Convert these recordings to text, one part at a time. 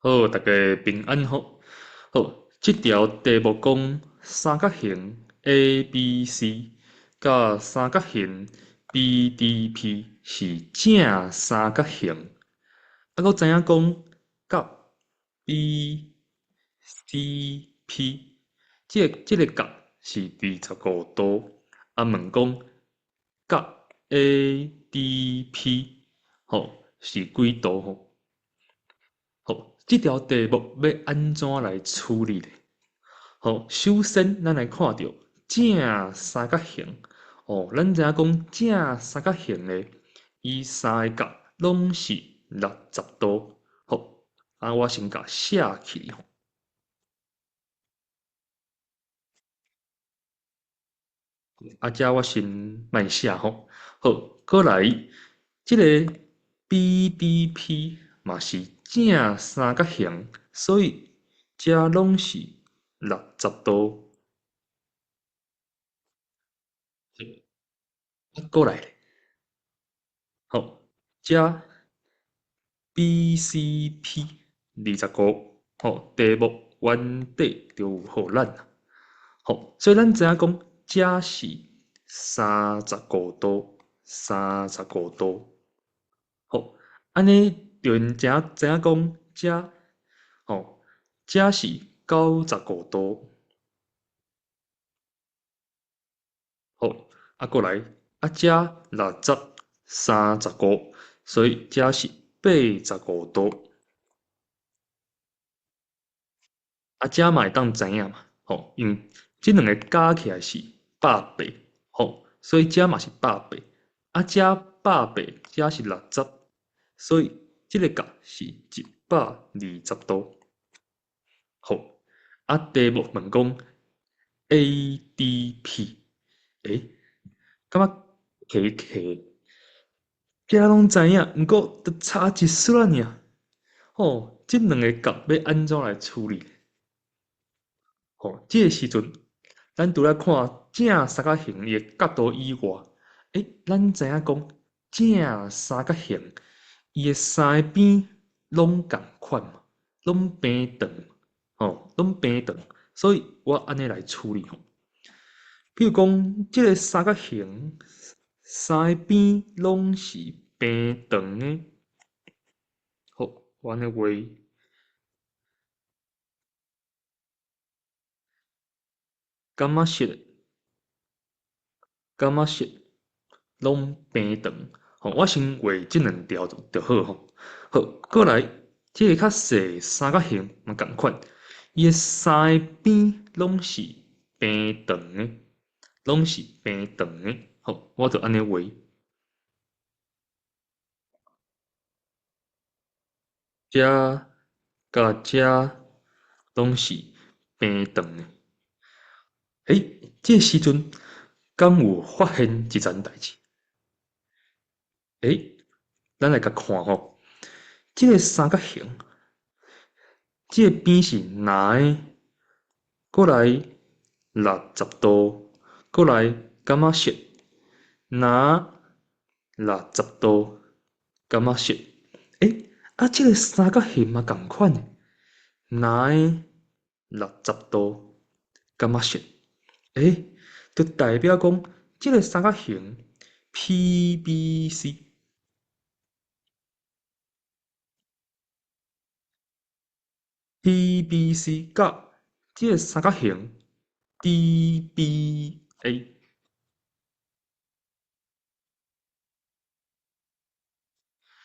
好，大家平安好。好，這條題目講三角形 ABC 佮三角形 BDP 是正三角形。啊，閣知影講角 BCP，這個角是25度。啊，問講角 ADP，吼，是幾度吼？好，這條題目欲按怎來處理咧？好，首先咱來看著正三角形，哦，咱知影講正三角形咧，伊三个角攏是六十度。好，啊，我先共寫起來吼。啊，遮我先莫寫吼。好，閣來，這個 BDP 嘛是正三角形，所以遮攏是六十度。啊，閣來咧，好，遮 BCP 25，吼，題目原底就有予咱啊。好，所以咱知影講，遮是三十五度，三十五度。好，按呢就知影知影講，遮，吼，遮是95度。好，啊，閣來，啊，遮六十三十五，所以遮是85度。啊，遮嘛會當知影嘛，吼，因為這兩個加起來是180，吼，所以遮嘛是百八。啊，遮百八，遮是六十，所以這個角是120度。好，啊，題目問講 ADP，欸，感覺奇奇，遮攏知影，毋過就差一絲仔爾。吼，這兩个角欲按怎來處理？吼，這个時陣，咱除了看正三角形伊的角度以外，欸，咱知影講正三角形伊的三个邊攏仝款嘛，攏平長，吼，攏平長，所以我按呢來處理吼。比如講，這个三角形三個邊攏是平長的，好，我按呢畫。感覺是，感覺是攏平長，吼，我先畫這兩條就好吼。好，閣來，這个較細三角形嘛仝款，伊的三个邊攏是平長的，攏是平長的，好，我就按呢畫。遮佮遮攏是平長的。欸，這个時陣敢有發現一層代誌？欸，咱來共看吼，這个三角形，這个邊是藍的，閣來六十度，閣來感覺是藍六十度，感覺是，欸，啊，這个三角形嘛仝款的，藍六十度，感覺是。欸，就代表講，這个三角形 PBC，PBC 佮這个三角形 DBA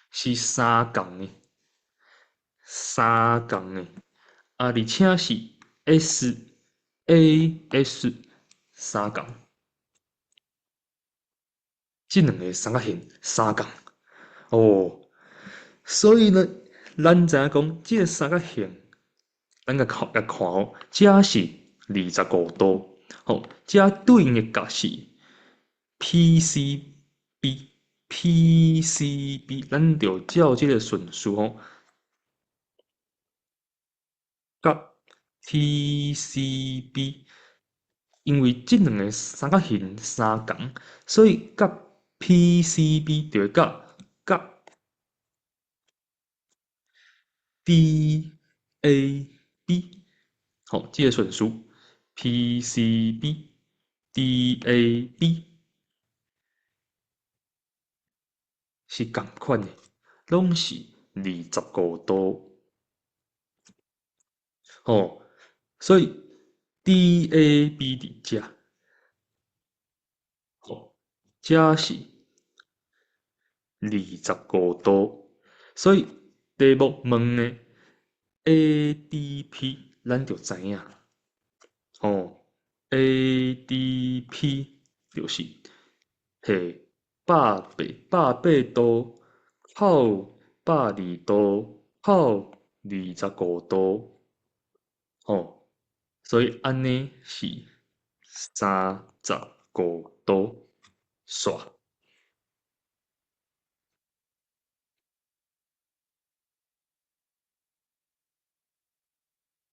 是相仝的，相仝的，啊，而且是 SAS 相仝，這兩个三角形相仝哦，所以呢，咱知影講，這个三角形，咱共看共看哦，遮是25度，吼，遮對應的角是 PCB，PCB，咱就照這个順序吼，角 PCB。因為這兩个三角形相仝，所以角 PCB 就會佮角 A B，吼，這个順序 P C B D A B 是仝款的，攏是二十五度。吼，所以 D A B 佇遮，吼，遮是二十五度，所以題目問的 A D P，咱就知影，吼，A D P 就是摕180度扣120度扣二十五度，吼，所以按呢是35度。煞。